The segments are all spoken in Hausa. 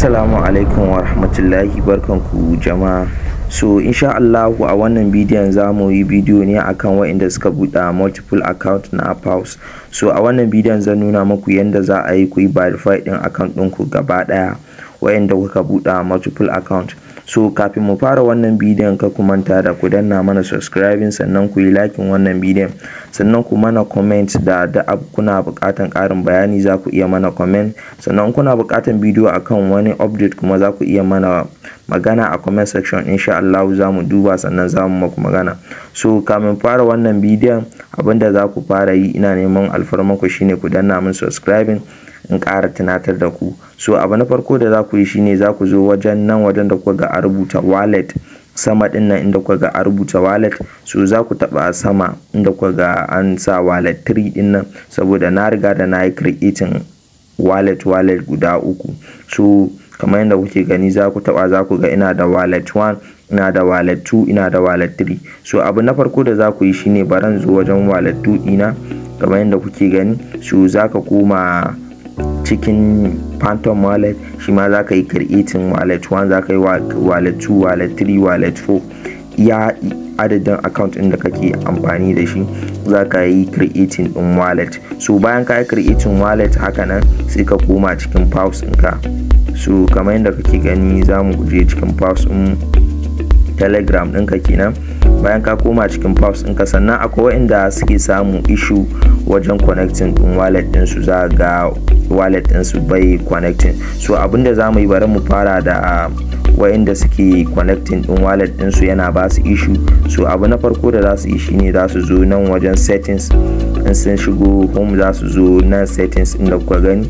Assalamu alaikum wa rahmatullahi, barkanku jama'a. So insha Allahu a wannan bidiyon za mu yi bidiyo ne akan waɗanda suka buɗe multiple account na Paws. So a wannan bidiyon zan nuna muku yadda za a yi ku yi verify ɗin account ɗinku gaba ɗaya, waɗanda kuka buɗe multiple account. So kafin mu fara wannan bidiyon, kar ku manta da ku danna mana subscribing, sannan ku yi liking wannan bidiyon, sannan ku mana comment da kuna buƙatan ƙarin bayani za ku iya mana comment, sannan kuna buƙatan bidiyo akan wani update kuma za ku iya mana magana a comment section. Insha Allah za mu duba, sannan za mu maku magana. So kamin fara wannan bidiyon, abinda za ku fara yi, ina neman alfarmanku, shine ku danna min subscribing, in ƙara tunatar da ku. So abu na farko da za ku yi shine za ku zo wajen nan, wajen da kuka ga a rubuta wallet sama din nan, inda kuka ga a rubuta wallet. So za ku taɓa sama inda kuka ga an sa wallet 3 din nan, saboda na riga da na yi creating wallet guda uku. So kamar yadda kuke gani, za ku taɓa, za ku ga ina da wallet 1, ina da wallet 2, ina da wallet 3. So abu na farko da za ku yi shine baran zo wajen wallet 2 ɗina kamar yadda kuke gani. So za ka koma cikin Phantom Wallet, shi ma za ka yi creating wallet 1, za ka yi wallet 2, wallet 3, wallet 4, iya adadin account ɗin da kake amfani da shi za ka yi creating ɗin wallet. So bayan ka yi creating wallet haka nan, sai ka koma cikin Paws ɗinka. So kamar yadda kake gani, za mu je cikin Paws ɗin Telegram ɗinka kenan. Bayan ka koma cikin Paws ɗinka, sannan akwai waɗanda suke samu issue wajen connecting ɗin wallet ɗinsu, za ga wallet ɗinsu bai connecting. So abinda za mu yi, bari mu fara da wayanda suke connecting ɗin wallet ɗinsu yana ba su issue. So abu na farko da za su yi shine za su zo nan wajen settings. In sun shigo home, za su zo nan settings inda kuka gani.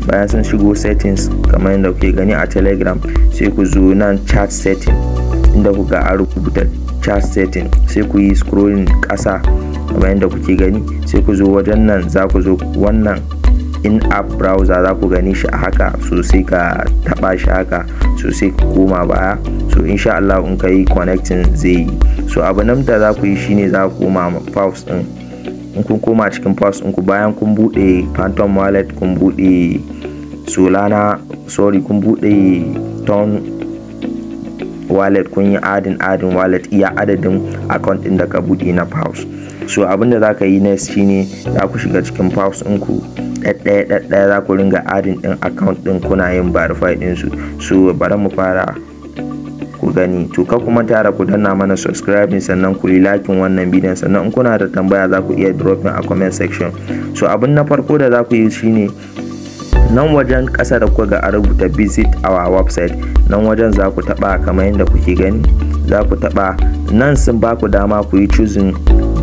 Bayan sun shigo settings kamar yadda kuke gani a Telegram, sai ku zo nan chat setting, inda kuka a rubuta chat setting. Sai ku yi scrolling ƙasa kamar yadda kuke gani, sai ku zo wajen nan, za ku zo wannan in app browser, za ku gani shi a haka. So sai ka taba shi haka, so sai ku koma baya. So insha Allah in ka yi connecting zai yi. So abu nan da za ku yi shine za ku koma Paws din. In kun koma cikin Paws ɗinku, bayan kun buɗe Phantom Wallet, kun buɗe Solana, sorry, kun buɗe TON Wallet, kun yi adding wallet iya adadin account ɗin da ka buɗe na Paws. So abinda za ka yi next shine za ku shiga cikin Paws ɗinku, ɗaɗɗaya ɗaɗɗaya za ku ringa adding ɗin account ɗin, kuna yin verify ɗinsu. So bari mu fara ku gani. To kar ku manta da ku danna mana subscribing, sannan ku yi liking wannan bidiyon, sannan in kuna da tambaya za ku iya dropping a comment section. So abin na farko da za ku yi shine nan wajen ƙasa da kuka ga a rubuta "Visit our website", nan wajen za ku taɓa. Kamar yadda kuke gani, za ku taɓa nan. Sun ba ku dama ku yi choosing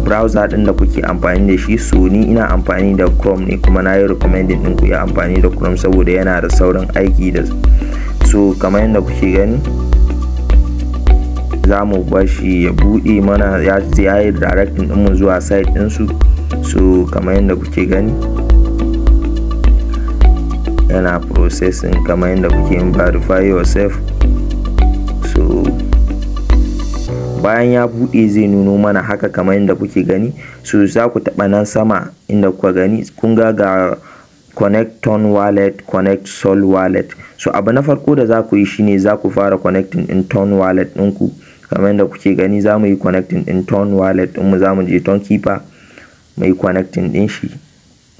browser ɗin da kuke amfani da shi. So ni ina amfani da Chrome ne, kuma na yi recommending ɗin ku yi amfani da Chrome saboda yana da saurin aiki da. So kamar yadda kuke gani, za mu bashi ya buɗe mana, ya yi directing ɗinmu zuwa site ɗinsu. So kamar yadda kuke gani, yana processing kamar yadda kuke yin verify yourself. So bayan ya buɗe, zai nuno mana haka kamar yadda kuke gani. So za ku taɓa nan sama inda kuka gani, kun ga connect TON Wallet, connect Sol Wallet. So abu na farko da za ku yi shine za ku fara connecting din TON Wallet ɗinku. Kamar yadda kuke gani, za mu yi connecting din TON Wallet ɗinmu, za mu je Tonkeeper mu yi connecting din shi.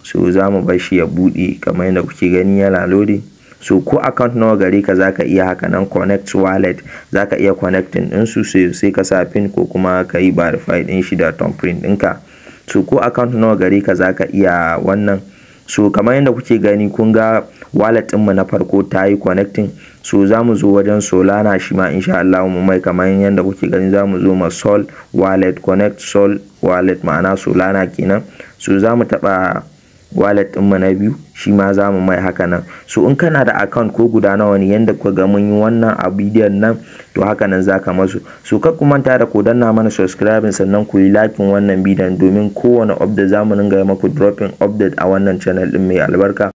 So za mu bar shi ya buɗe kamar yadda kuke gani, yana loading. So ko account nawa gare ka, zaka iya haka nan connect wallet, zaka iya connecting din su, sai ka sa pin ko kuma ka yi verify din shi da thumbprint ɗinka. So ko account nawa gare ka, zaka iya wannan. So kamar yadda kuke gani, kun ga wallet ɗinmu na farko ta yi connecting. So za mu zo wajen Solana shi ma, insha Allah mu mai. Kamar yadda kuke gani, za mu zo ma Sol Wallet, connect Sol Wallet, ma'ana Solana kenan. So za mu taɓa wallet ɗinmu na biyu, shi ma za mu mai haka nan. So in kana da account ko guda nawa ne, yanda kuka ga mun yi wannan a bidiyon nan, to haka nan zaka masu. So kar ku manta da ku danna mana subscribing, sannan ku yi liking wannan bidiyon, domin kowane update za mu ringa yi maku dropping update a wannan channel ɗin mai albarka.